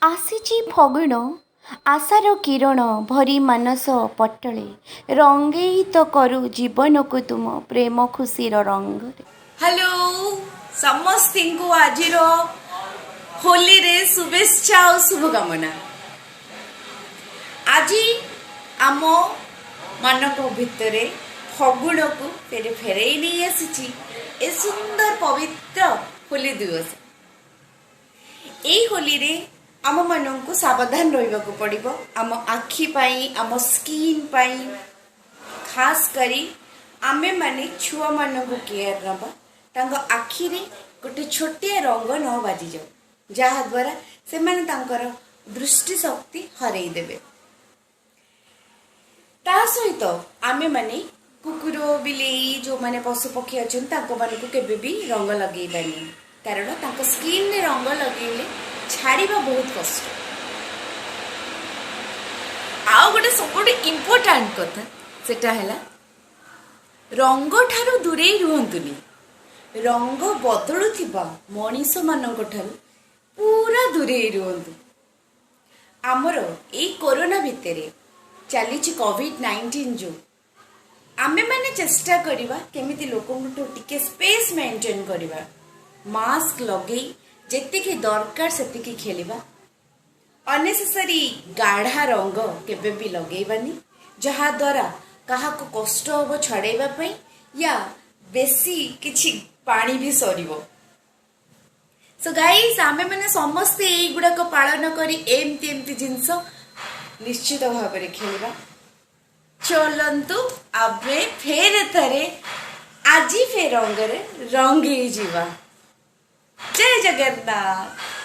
ଆସିଛି ଫଗୁଣ ଆଶାର କିରଣ ଭରି ମାନସ ପଟଳେ, ରଙ୍ଗେଇ ତ କରୁ ଜୀବନକୁ ତୁମ ପ୍ରେମ ଖୁସିର ରଙ୍ଗରେ। ହ୍ୟାଲୋ ସମସ୍ତଙ୍କୁ, ଆଜିର ହୋଲିରେ ଶୁଭେଚ୍ଛା ଆଉ ଶୁଭକାମନା। ଆଜି ଆମ ମାନଙ୍କ ଭିତରେ ଫଗୁଣକୁ ଫେରେ ଫେରେଇ ନେଇ ଆସିଛି ଏ ସୁନ୍ଦର ପବିତ୍ର ହୋଲି ଦିବସ। ଏଇ ହୋଲିରେ ଆମମାନଙ୍କୁ ସାବଧାନ ରହିବାକୁ ପଡ଼ିବ ଆମ ଆଖି ପାଇଁ, ଆମ ସ୍କିନ୍ ପାଇଁ। ଖାସ କରି ଆମେମାନେ ଛୁଆମାନଙ୍କୁ କେୟାର ନେବା, ତାଙ୍କ ଆଖିରେ ଗୋଟେ ଛୋଟିଆ ରଙ୍ଗ ନ ବାଜିଯାଉ, ଯାହାଦ୍ୱାରା ସେମାନେ ତାଙ୍କର ଦୃଷ୍ଟି ଶକ୍ତି ହରେଇ ଦେବେ। ତା ସହିତ ଆମେମାନେ କୁକୁର, ବିଲେଇ, ଯେଉଁମାନେ ପଶୁପକ୍ଷୀ ଅଛନ୍ତି, ତାଙ୍କମାନଙ୍କୁ କେବେ ବି ରଙ୍ଗ ଲଗେଇବାନି, କାରଣ ତାଙ୍କ ସ୍କିନ୍ରେ ରଙ୍ଗ ଲଗେଇଲେ ଛାଡ଼ିବା ବହୁତ କଷ୍ଟ। ଆଉ ଗୋଟେ ସବୁଠୁ ଇମ୍ପୋର୍ଟାଣ୍ଟ କଥା, ସେଟା ହେଲା ରଙ୍ଗ ଠାରୁ ଦୂରେଇ ରୁହନ୍ତୁନି, ରଙ୍ଗ ବଦଳୁଥିବା ମଣିଷମାନଙ୍କ ଠାରୁ ପୁରା ଦୂରେଇ ରୁହନ୍ତୁ। ଆମର ଏଇ କରୋନା ଭିତରେ ଚାଲିଛି କୋଭିଡ-19 ଯୋଉ, ଆମେମାନେ ଚେଷ୍ଟା କରିବା କେମିତି ଲୋକଙ୍କଠୁ ଟିକେ ସ୍ପେସ୍ ମେଣ୍ଟେନ୍ କରିବା, ମାସ୍କ ଲଗେଇ ଯେତିକି ଦରକାର ସେତିକି ଖେଳିବା। ଅନନେସେସରି ଗାଢ଼ା ରଙ୍ଗ କେବେ ବି ଲଗେଇବାନି, ଯାହାଦ୍ୱାରା କାହାକୁ କଷ୍ଟ ହବ ଛଡ଼େଇବା ପାଇଁ ୟା ବେଶୀ କିଛି ପାଣି ବି ସରିବ। ସୋ ଗାଇସ୍, ଆମେମାନେ ସମସ୍ତେ ଏଇଗୁଡ଼ାକ ପାଳନ କରି ଏମିତି ଏମିତି ଜିନିଷ ନିଶ୍ଚିତ ଭାବରେ ଖେଳିବା। ଚଲନ୍ତୁ, ଆମେ ଫେର ଥରେ ଆଜି ଫେର ରଙ୍ଗରେ ରଙ୍ଗେଇ ଯିବା। ଜୟ ଜଗନ୍ନାଥ।